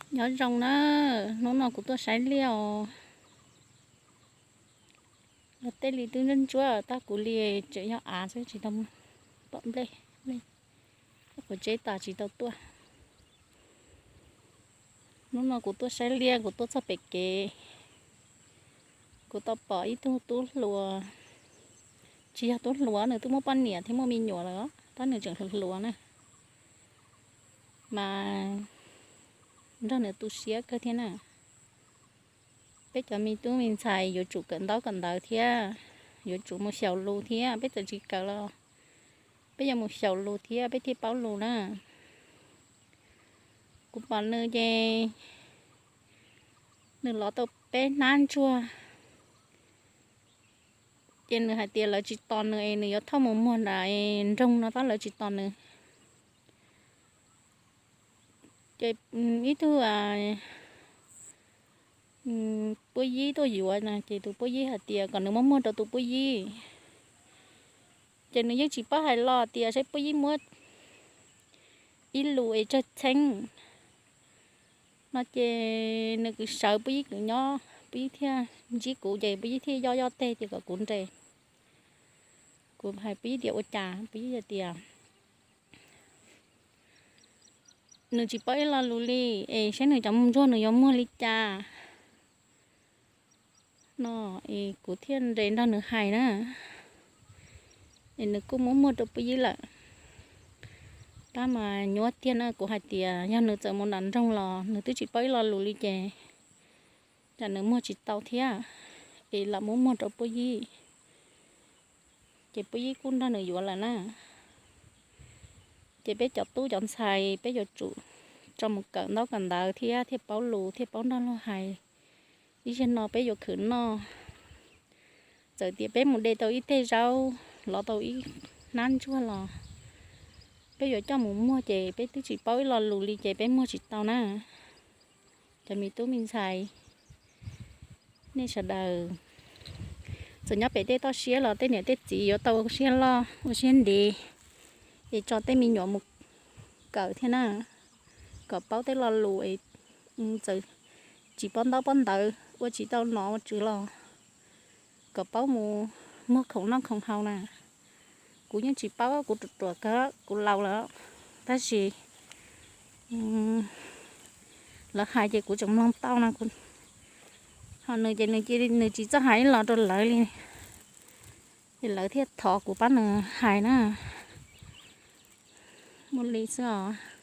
Nyob zoo na, hnub no kuv tuaj saib liaj os. Los tej li twb ntsuab ntsuab, tab kuv li tseem yog av xwb tsis tau pom nplej, nplej quav tseb tas tsis tau tuaj. Hnub no kuv tuaj saib liaj, kuv tuaj txog pem kev, kuv tau pom ib tug tub hluas, tsis yog tub hluas, nws twb muaj poj niam thiab muaj me nyuam lawm, tab nws tseem hluas hluas na. Mas nrog nws tu siab kawg thiab na. Peb cov me tub me ntxhais yuav tsum kawm ntaub kawm ntawv thiab, yuav tsum mus xyaum lus thiab, peb txawm tsis kawm los peb yuav mus xyaum lus thiab peb thiaj paub lus na. Kuv pom nws ces nws los tau peb hnab ntsuag, ces nws hais tias lawv tsis tos nws es nws yuav thauj mus muag nram nroog no tab lawv tsis tos nws. Ces ib tug puab yib tuaj yuav na, ces tus puab yib hais tias kom nws muab muag rau tus puab yib. Ces nws yeej tsis paub hais los tias saib puab yib muab ib lus es tsawg txheeb no, ces nws kwv sawv puab yib kwv nyob, puab yib thiaj ntsib kuv ces puab yib thiaj yob yob teg ces kom kuv nres. Kuv hais puab yib tias ua cas, puab yib hais tias nws tsis paub ib lo lus li, es saib nws cov ntsuag nws yuav muag li cas no, es kuv thiaj nres nrog nws hais na. Es nws kuj muab muag rau puab yib lawm. Tab mas nyuaj tiag na, kuv hais tias yog nws txawm mus nram nroog los nws twb tsis paub ib lo lus li ces tsam nws muag tsis tau thiab, es lam muab muag rau puab yib, ces puab yib kuj nrog nws yuav lawm na. Ces peb cov tub cov ntxhais peb yuav tsum tso mus kawm ntaub kawm ntawv thiab thiaj paub lus thiaj paub nrog luag hais. Ib zaug no peb yuav khwv noj, txawm tias peb mus de tau ib teg zaub, lov tau ib hnab ntsuag los peb yuav coj mus muag ces peb twb tsis paub ib lo lus li ces peb muag tsis tau na. Cov me tub me ntxhais, nej sawv daws txawm nyob pem tej toj siab los tej niam tej txiv yuav tau ua siab loj ua siab ntev, es tso tej me nyuam mus kawm thiab na, kom paub tej lo lus es txawm tsis paub ntaub paub ntawv ua tsis tau nom ua tswv los kom paub mus muag khoom noj khoom haus na. Kuv yeej tsis paub, kuv ruam ruam kawg, kuv laus lawm, tab sis lawv hais ces kuv tseem mloog tau na. Ho nws ces nws tsis txawj hais ib los rau lawv li, ces lawv thiaj thov kuv pab nws hais na. Muaj li xwb os.